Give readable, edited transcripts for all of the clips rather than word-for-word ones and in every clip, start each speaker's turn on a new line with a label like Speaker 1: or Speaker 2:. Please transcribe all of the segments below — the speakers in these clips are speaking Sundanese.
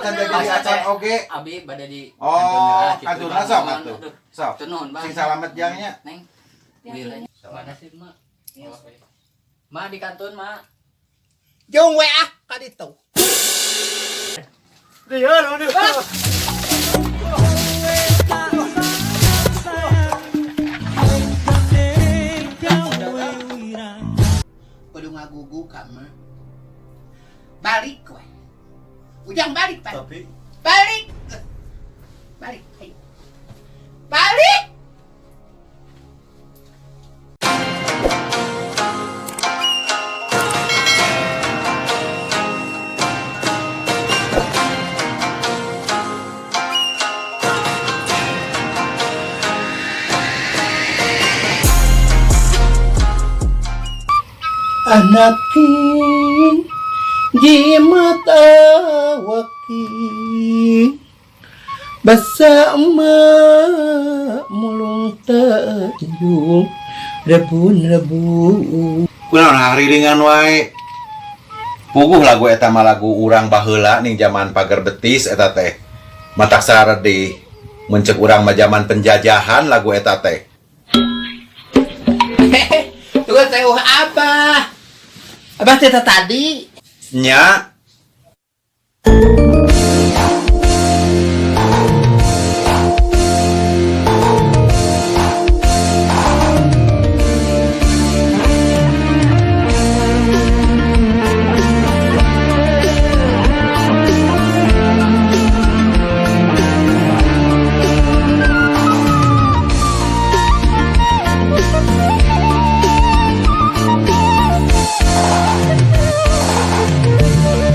Speaker 1: Can jadi acan oge.
Speaker 2: Abi bade di
Speaker 1: Oh,
Speaker 2: kantun
Speaker 1: kantuna sok atuh. Sok.
Speaker 2: Nuhun, Bang.
Speaker 1: Sing salamet jangnya.
Speaker 2: Neng. Wilanya. Mana sih, Mak? Ma di kantun, Mak.
Speaker 3: Jung we ah ka ditu.
Speaker 4: Lieur aduh.
Speaker 3: Kudu ngagugu ka mah. Balik we. Ujang balik, Pak.
Speaker 4: Tapi
Speaker 3: Balik. Balik, ayo. Balik. Anaking jimat awaki basa emak mulung tanjung rebun-rebun.
Speaker 1: Kunaon hariringan wae. Puguh lagu eta mah lagu urang baheula ning zaman pagar betis eta teh. Matak saredih mun ceuk urang mah zaman penjajahan lagu eta teh.
Speaker 3: Hehe, tunggu teh abah. Abah teh tadi.
Speaker 1: Nya.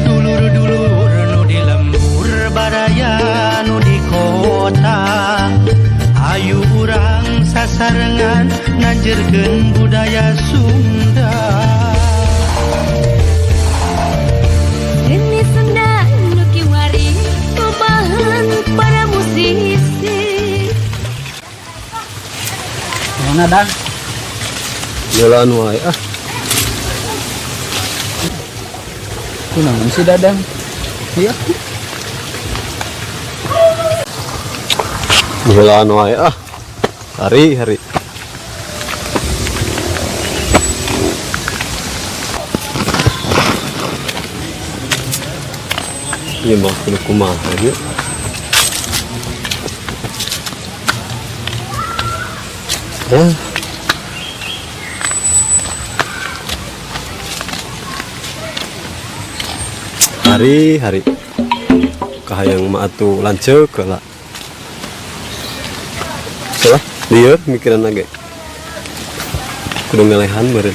Speaker 5: Dulur-dulur nu di lembur, baraya nu di kota, ayu urang sasarengan nanjerkeun budaya Sunda.
Speaker 6: Seni Sunda nu kiwari pebahan para musisi.
Speaker 2: Mana, Dang?
Speaker 4: Jalan wae ah.
Speaker 2: Kunaon sih, Dadang? Iya.
Speaker 4: Jalan wae ah. Hari hari. Ieu mah kudu kumaha ieu? Eh. Hari hari kahayang mah atuh lanceuk heula. Salah, lieur mikiran ge. Kudu ngelehan meureun.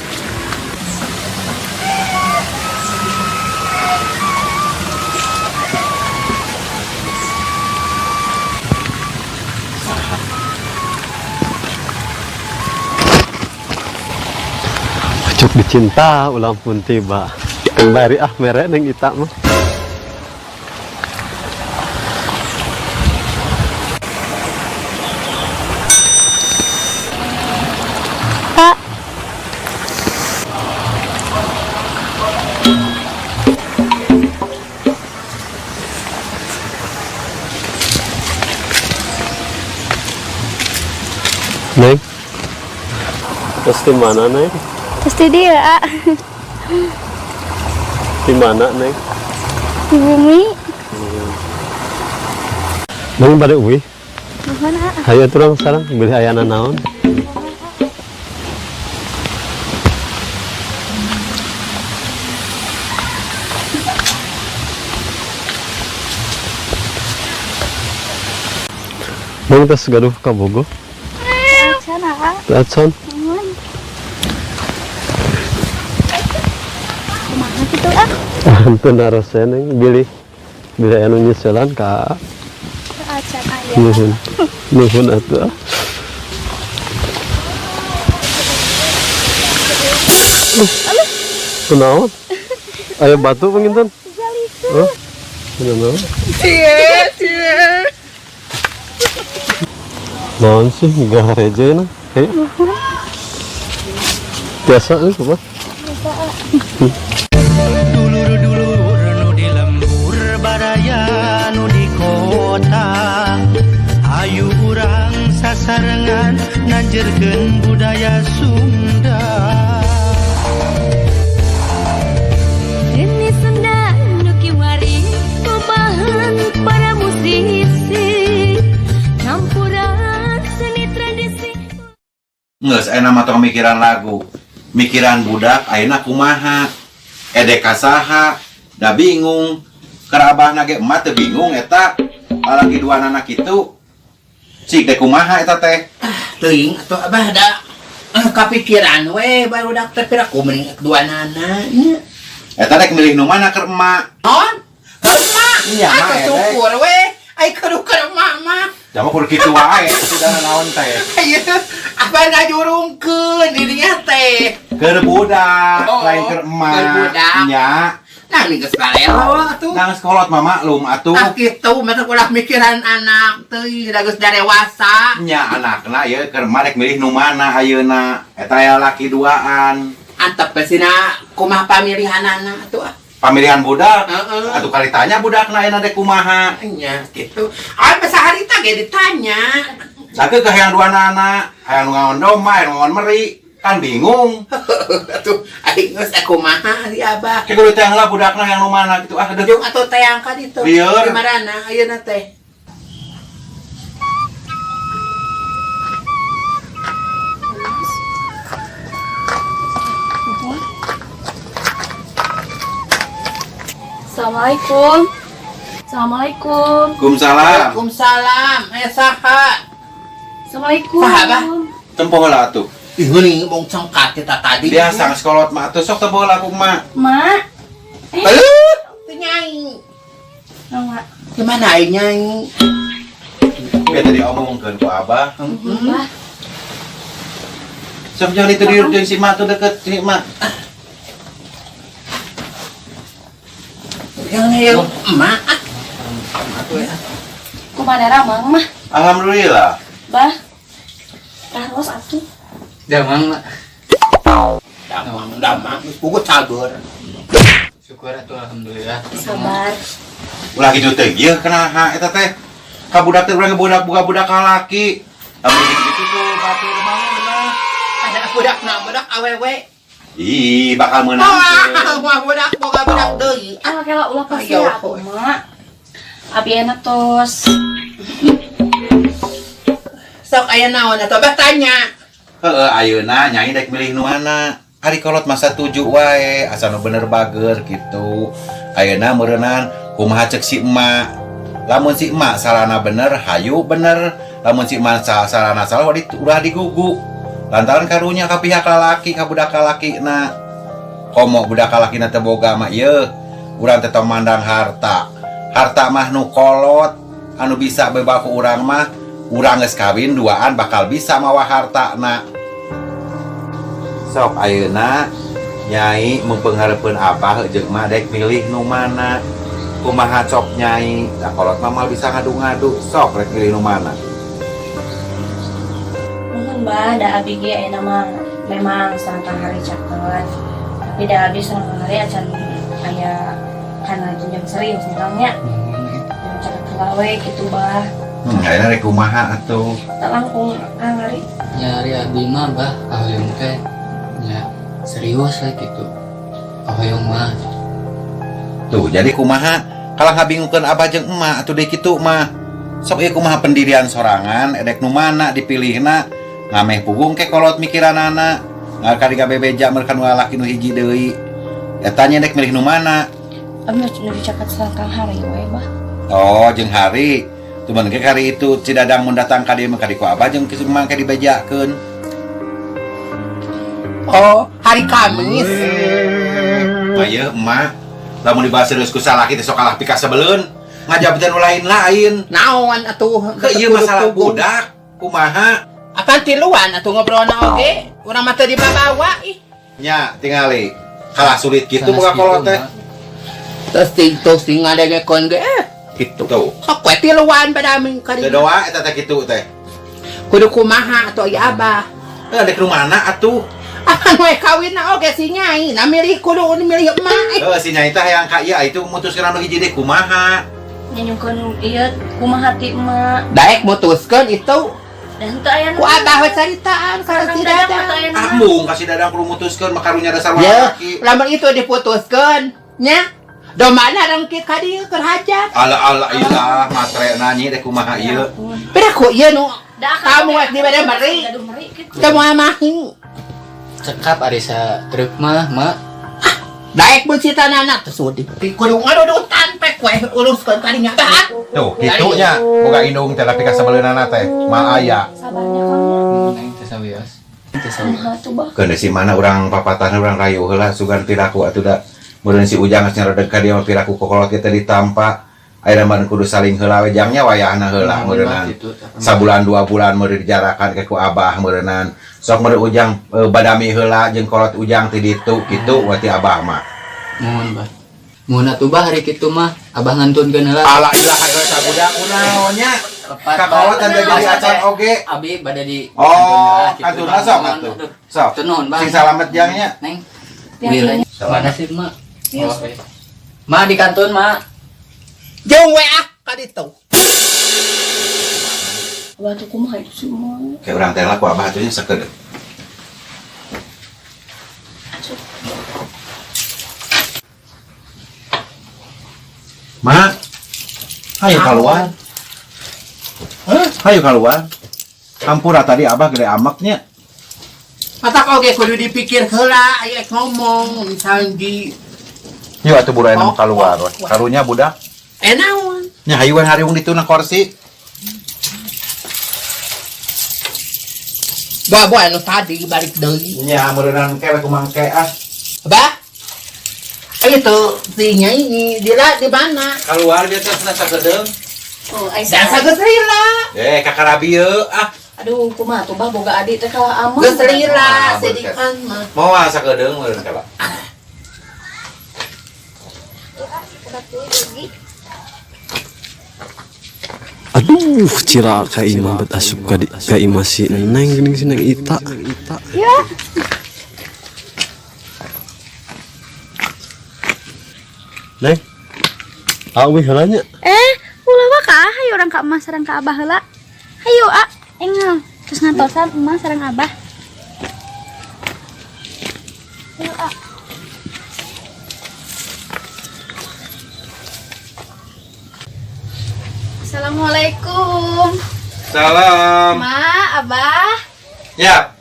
Speaker 4: Pucuk dicinta ulang pun tiba. Kembali ah mere neng Ita mah.
Speaker 6: Pak.
Speaker 4: Neng. Terus di mana, Neng?
Speaker 6: Terus di dia, ah.
Speaker 4: Di mana, Neng?
Speaker 6: Di bumi.
Speaker 4: Neng bade uih.
Speaker 6: Mana, ah?
Speaker 4: Hayu turang sarang beli ayana naon. Neng tos gaduh kabogoh?
Speaker 6: Acan, ah.
Speaker 4: Acan.
Speaker 6: Nuhun. Kumaha kitu, ah?
Speaker 4: Henteu naros Neng, bilih bilih anu nyeuselan ka
Speaker 6: Acan aya.
Speaker 4: Nuhun. Nuhun atuh ah. Kunaon? Aya batu panginten? Oh. Kunaon?
Speaker 3: Cie, cie.
Speaker 4: Naon sih gareje na? Hei. Biasa euy kumaha?
Speaker 5: Dulur-dulur nu di lembur, baraya Nanjerkeun budaya Sunda.
Speaker 7: Seni Sunda nu kiwari kumahan para musisi campuran seni tradisi.
Speaker 1: Geus ayeuna mah tong mikiran lagu. Mikiran budak ayeuna kumaha? Edek ka saha? Da bingung. Keur abahna ge emak teu bingung eta. Lalaki dua anak kitu. Cik dek kumaha eta teh?
Speaker 3: Teuing atuh Abah da kapikiran we barudak teh piraku mending dua nana nya.
Speaker 1: Eta rek milih nu mana keur emak?
Speaker 3: Non? Keur emak.
Speaker 1: Iya,
Speaker 3: Atuh
Speaker 1: mak, edek.
Speaker 3: syukur we. Ai kudu keur emak mah.
Speaker 1: Jama kudu kitu wae, sudah naon teh.
Speaker 3: Ieu abah ngajurungkeun dirinya teh.
Speaker 1: Keur budak,
Speaker 3: Oh,
Speaker 1: lain keur emak.
Speaker 3: keur budak.
Speaker 1: Nya.
Speaker 3: Nah, ini geus balelo atuh.
Speaker 1: Nah, geus kolot mah maklum atuh.
Speaker 3: Ah kitu mah ulah mikiran anak teuing da geus dewasa.
Speaker 1: Nya anakna ieu keur emak rek milih nu mana ayeuna. Eta aya laki duaan.
Speaker 3: Antep ke sina kumaha pamilihanana atuh ah.
Speaker 1: Pamilihan budak.
Speaker 3: Heeh.
Speaker 1: Atuh kali tanya budakna ayeuna dek kumaha.
Speaker 3: Nya kitu. Ah sahari ge ditanya.
Speaker 1: Sakeun ke hayang dua anak, hayang nu ngaon domba, hayang nu ngaon meri, kan bingung.
Speaker 3: Atuh aing geus kumaha si Abah.
Speaker 1: Kayak kudu teh lah budakna hayang nu mana gitu ah deuh.
Speaker 3: Jeung atuh teang ka ditu.
Speaker 1: Lieur.
Speaker 3: Di marana ayeuna teh?
Speaker 6: Nuhun. Assalamualaikum. Assalamualaikum.
Speaker 1: Waalaikumsalam.
Speaker 3: Waalaikumsalam. Aya saha?
Speaker 6: Assalamualaikum.
Speaker 3: Saha, Bah?
Speaker 1: Tempo heula atuh.
Speaker 3: Ih geuning bong cengkat kita tadi.
Speaker 1: Biasa geus kolot mah atuh sok tempo heula ku emak.
Speaker 6: Mak.
Speaker 3: Aduh, teu nyai.
Speaker 6: Nah, Mak.
Speaker 3: Gimana aing nyai?
Speaker 1: Biar tadi omongkeun ku abah.
Speaker 6: Nuhun, Bah.
Speaker 1: Sok jangan itu diurut jeung si mak tuh deket si mak.
Speaker 3: Yang yang emak ah.
Speaker 6: Kumaha ramang mah?
Speaker 1: Alhamdulillah.
Speaker 6: Bah. Taros atuh.
Speaker 2: Damang, Mak.
Speaker 3: Damang, damang, geus puguh cager.
Speaker 2: Syukur atuh alhamdulillah.
Speaker 6: Sabar.
Speaker 1: Ulah kitu teh ieu kumaha eta teh. Ka budak teh urang budak buka budak ka laki. Lamun gitu-gitu tuh batur mah bener.
Speaker 3: Ada budak na budak awewe.
Speaker 1: Ih, bakal meunang.
Speaker 3: Wah, wah budak boga budak deui.
Speaker 6: Ah, kela ulah pasti
Speaker 3: Ayo.
Speaker 6: atuh, Mak. Abi enak tos.
Speaker 3: Sok aya naon atuh Abah tanya.
Speaker 1: Heeh, ayeuna nyai dek milih nu mana? Ari kolot masa tujuh wae, asa nu bener bager gitu. Ayeuna meureunnan kumaha cek si emak. Lamun si emak sarana bener, hayu bener. Lamun si emak sarana salah, ulah digugu. Lantaran karunya ka pihak lalaki, ka budak lalaki na. Komo budak lalaki na teu boga mah ieu. Urang teh tong mandang harta. Harta mah nu kolot, anu bisa bebal ku urang mah, urang geus kawin duaan bakal bisa mawa harta na. Sok ayeuna nyai mempengaruhkeun abah jeung emak dek milih nu mana. Kumaha cok nyai? Da kolot mah moal bisa ngadu-ngadu. Sok rek milih nu mana?
Speaker 6: Nuhun, Bah, da abi ge ayeuna mah memang sareng Kang Hari caket. Tapi da abi sareng Kang Hari acan aya kana jenjang serius nya Kang nya. Yang caket heula we kitu, Bah.
Speaker 1: Ayeuna rek kumaha atuh?
Speaker 6: Tak langkung Kang Hari.
Speaker 2: Nyari abi mah bah kahoyong teh nya serius lah gitu. Kahoyong mah.
Speaker 1: Tuh, jadi kumaha? Kalau ngabingungkeun abah jeung emak atuh deui kitu mah. Sok ieu kumaha pendirian sorangan, edek nu mana dipilihna, ngameh pugung ke kolot mikiranana. Ngarkari gabebeja mereka nu lalaki nu hiji deui. Eta nya dek milih nu mana?
Speaker 6: Abi nu caket sareng Kang Hari we, Bah.
Speaker 1: Oh, jeung Hari. Cuman ke hari itu si Dadang mun datang ka dieu mah ka ku abah jeung ki mah ka dibejakeun.
Speaker 3: Oh, hari Kamis.
Speaker 1: Mah ieu emak lamun dibahas serius ku salaki teh sok kalah pikasebeleun. Ngajabtan nu lain-lain.
Speaker 3: Naon atuh?
Speaker 1: Ke ieu masalah budak kumaha?
Speaker 3: Apan tiluan atuh ngobrolna oge. Urang mah teu dibabawa ih.
Speaker 1: Nya tingali kalah sulit gitu
Speaker 2: Sanes
Speaker 1: boga kolot
Speaker 2: kitu,
Speaker 1: teh.
Speaker 2: Mak.
Speaker 3: Terus ting tos ting ngadengekeun ge gitu.
Speaker 1: Tuh.
Speaker 3: Sok we tiluan pada aming ka
Speaker 1: Teu doa eta teh kitu teh.
Speaker 3: Kudu kumaha atuh ieu Abah?
Speaker 1: Eh dek nu mana atuh?
Speaker 3: Apan we kawinna oge si nyai, na milih kudu milih emak.
Speaker 1: Heuh si nyai teh hayang ka ieu itu mutuskeun anu hiji deui kumaha?
Speaker 6: Nyanyungkeun ieu kumaha ti emak.
Speaker 3: Daek mutuskeun itu.
Speaker 6: Dan teu aya nu.
Speaker 3: Ku abah we caritaan ka
Speaker 6: Kang
Speaker 3: si
Speaker 6: Dadang
Speaker 3: Dadang.
Speaker 6: mah teu aya nu.
Speaker 1: Ambung kasih Dadang kudu mutuskeun mah karunya dasar
Speaker 3: Ya,
Speaker 1: lalaki.
Speaker 3: lamun itu diputuskeun, nya. Domana rengkit ka dieu keur hajat.
Speaker 1: Ala ala ilah matre nanya deh kumaha ieu.
Speaker 3: Piraku ieu nu
Speaker 6: Da akang
Speaker 3: kamu
Speaker 6: oge
Speaker 3: rek dibere meri.
Speaker 6: Gaduh meri kitu.
Speaker 3: Teu moal mahi.
Speaker 2: Cekap ari sa truk mah, Mak.
Speaker 3: Daek mun si tanana teh sudi. Kudu ngadudutan pek we uruskeun ka dinya. Bah.
Speaker 1: Tuh, kitu nya boga indung teh tapi kasabeleunana teh ma aya.
Speaker 6: Sabarnya Kang ya.
Speaker 2: Neng teh sawios. Teh sawios.
Speaker 6: Nah, tuh bah.
Speaker 1: Keun si mana urang papatahna urang rayu heula sugan piraku atuh da meureun si Ujang geus nyaredeg ka dia mah piraku kokolot kita ditampa. Ayeuna mah kudu saling heula we jangnya wayahna heula meureunan.
Speaker 2: Gitu, tapi-
Speaker 1: Sabulan 2 bulan meureun dijarakan ke ku abah meureunan. Sok meureun Ujang badami heula jeung kolot Ujang ti ditu kitu wati abah mah.
Speaker 2: Mohon, Bah. Mohon atuh bah hari kitu mah abah ngantunkeun heula.
Speaker 1: Ala ilah hayo sabudak kunaon nya.
Speaker 2: Lepat,
Speaker 1: Ka kolot
Speaker 2: Bah.
Speaker 1: ada jadi acan oge.
Speaker 2: Abi bade di
Speaker 1: Oh, kantuna sok atuh. Sok.
Speaker 2: Teu nuhun, Bah.
Speaker 1: Sing salamet jangnya.
Speaker 2: Neng.
Speaker 6: Biar
Speaker 2: Bila
Speaker 1: Salamet.
Speaker 2: mana sih, Mak? Oh, oke. Ma di kantun, Mak.
Speaker 3: Jeung we ah ka ditu.
Speaker 6: Abah tuh kumaha itu semua.
Speaker 1: Kayak urang teh lah ku abah atuh nya sakedeut.
Speaker 6: Asup.
Speaker 1: Mak, hayu keluar.
Speaker 3: Hah?
Speaker 1: Hayu keluar. Hampura tadi abah gede amaknya.
Speaker 3: Matak oge kudu dipikir heula aya ngomong misalnya di
Speaker 1: Yuk atuh buru aya
Speaker 3: Oh,
Speaker 1: mah keluar.
Speaker 3: oh, oh.
Speaker 1: Karunya budak.
Speaker 3: eh naon?
Speaker 1: Nya hayu we hariung ditu na kursi.
Speaker 3: Bawa anu tadi balik deui.
Speaker 1: Nya meureunan kewe kumangke ah.
Speaker 3: Bah? Itu si Nyai dia di mana?
Speaker 1: Keluar biasa cenah sakedeung.
Speaker 6: Oh, ai
Speaker 3: Dasar geus lila.
Speaker 1: Eh kakara bieu ah.
Speaker 6: Aduh, kumaha tuh bah boga adik teh kalah aman.
Speaker 3: Geus lila
Speaker 1: Ah,
Speaker 3: sedikan mah.
Speaker 1: Moal sakedeung meureun kala.
Speaker 4: Aduh, cilaka imah bet asup ka imah si Neng geuning si Neng Ita.
Speaker 6: Ya.
Speaker 4: Neng. Awi heula nya.
Speaker 8: Eh, ulah waka hayu urang ka emak sareng ka abah heula. Hayu a, enggal. Terus ngantosan emak sareng abah. Hayu a. Assalamualaikum.
Speaker 1: Salam.
Speaker 8: Ma, abah.
Speaker 1: Yap,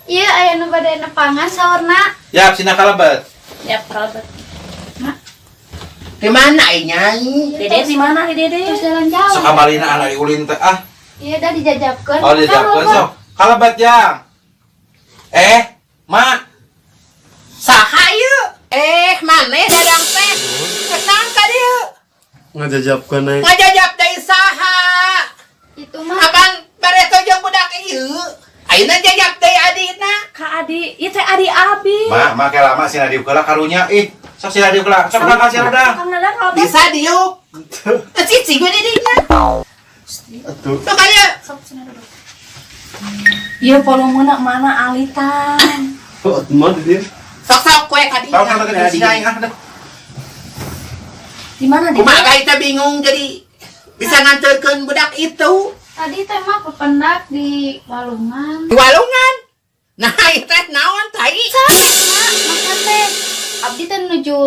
Speaker 8: Iya, aya nu bade nepangan saurna.
Speaker 1: yap sina kalebet.
Speaker 6: Yap, kalebet.
Speaker 3: Di mana ai Nyai?
Speaker 6: Dede di mana di Dede?
Speaker 8: Terus jalan-jalan.
Speaker 1: Sok kamalina anak ulin teh ah.
Speaker 8: Iya, dah dijajabkeun.
Speaker 1: Oh, dijawabkeun sok. Kalebet jang. Eh, Mak.
Speaker 3: Saha ieu? Eh, maneh Dadang teh? Kesan ka dieu?
Speaker 4: Ngajajabkeun Neng.
Speaker 3: Ngajajab deui saha?
Speaker 8: Itu mah
Speaker 3: Apan bareto jeung budak ieu? Ayeuna jajab deui adina.
Speaker 6: Ka adi, ieu teh adi abi.
Speaker 1: Mak, mak kayak lama sina diuk heula karunya. Ih, sok sina diuk heula. Sok ka sina dah.
Speaker 6: Kang Dadang kalebet.
Speaker 3: Bisa diuk. Cici gue di dinya.
Speaker 4: Atuh.
Speaker 3: Sok ka dieu.
Speaker 6: Sok sini duduk. Ieu volumena mana alitan.
Speaker 4: Oh, mah di dia.
Speaker 3: Sok-sok kue ka dinya.
Speaker 1: Tahu kan tadi sina aing ah. Deh.
Speaker 6: Di mana Dede?
Speaker 3: Kumaha kita bingung jadi bisa nganterkeun budak itu
Speaker 8: tadi teh mah pependak di walungan.
Speaker 3: di walungan. Nah, ieu teh naon tai?
Speaker 8: Sanes, Mak, makan teh. Abdi teh nuju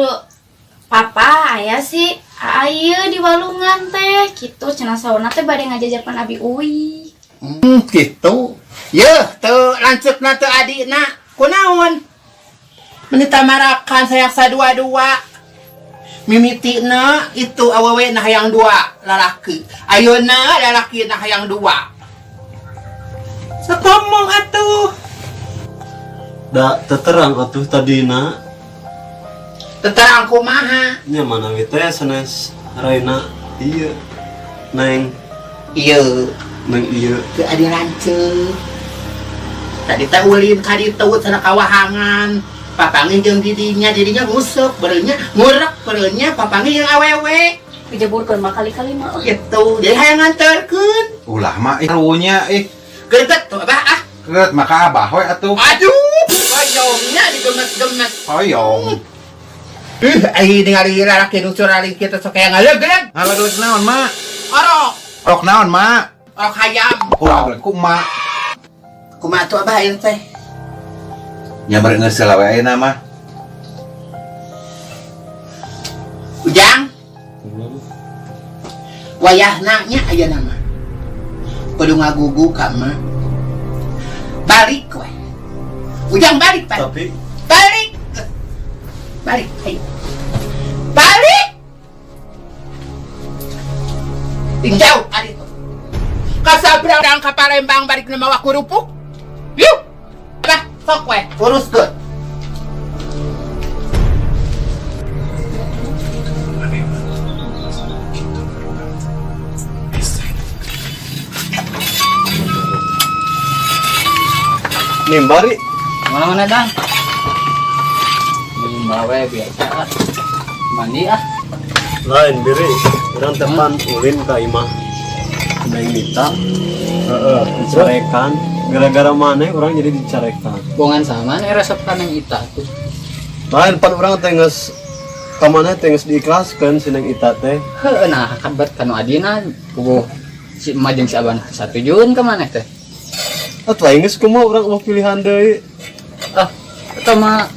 Speaker 8: papa aya sih ieu di walungan teh gitu cenah saurna teh bade ngajajapan abi uwi.
Speaker 3: Gitu. Yeuh, teu lanceukna teu adina. Kunaon? Meni tamarakan sayak sadua-dua. Mimitina itu awewe nah hayang dua lalaki. Ayeuna lalaki nah hayang dua. Sok ngomong atuh.
Speaker 4: Da teterang atuh tadina.
Speaker 3: Teterang kumaha?
Speaker 4: Nya mana we teh sanes Raina ieu. Neng,
Speaker 3: Ieu
Speaker 4: neng ieu.
Speaker 3: teu adi lanceuk. Tadi teh ulin ka ditu cenah kawahangan. Papanggih jeung didinya, didinya nguseup beureunya, ngurek beureunya papanggih jeung awewe.
Speaker 6: Dijeburkeun mah kali-kali mah.
Speaker 3: Gitu. Jadi hayang nganterkeun.
Speaker 1: Ulah mak ih karunya ih.
Speaker 3: Greget tuh abah ah.
Speaker 1: Keut maka abah we atuh.
Speaker 3: Aduh, hoyongnya digemes-gemes.
Speaker 1: Hoyong.
Speaker 3: Ih, ai ningali lalaki nu curaling kitu sok aya ngalegleg.
Speaker 1: Ngalegleg naon, Mak?
Speaker 3: Orok.
Speaker 1: Rok naon, Mak?
Speaker 3: Orok hayam.
Speaker 1: Kurang ku emak.
Speaker 3: Kumaha tuh Abah ayeuna teh?
Speaker 1: Nya bari geus lah we ayeuna mah.
Speaker 3: Ujang. Wayahna nya ayeuna mah. Kudu ngagugu ka emak. Balik we. Ujang balik, Pak.
Speaker 4: Tapi
Speaker 3: Balik. Balik, ayo. Balik. Tinjau kali itu. Kasabrang ka Palembang balik na mawa kerupuk. Yuk. Bah, sok we, uruskeun.
Speaker 4: Nimbari.
Speaker 2: Mana-mana dang. Nimba we biasa ah. Mandi ah.
Speaker 4: Lain biri, urang tepan ulin ka imah Neng Mita. Heeh, dicarekan. Gara-gara maneh urang jadi dicarekan.
Speaker 2: Bongan sama nih resep ka Neng Ita tuh.
Speaker 4: Lain pan urang teh geus ka maneh teh geus diikhlaskeun si Neng Ita teh.
Speaker 2: Heuh, nah kan bet kanu adina puguh si emak jeung si abah satujuun ka maneh teh.
Speaker 4: Atuh aing geus kumaha, urang euweuh pilihan deui.
Speaker 2: Ah, eta mah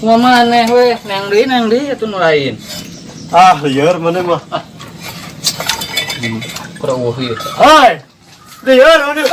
Speaker 2: kumaha maneh we, neang deui atuh nu lain.
Speaker 4: Ah, lieur maneh mah.
Speaker 2: Kurang euweuh ieu.
Speaker 4: Hai. Lieur maneh.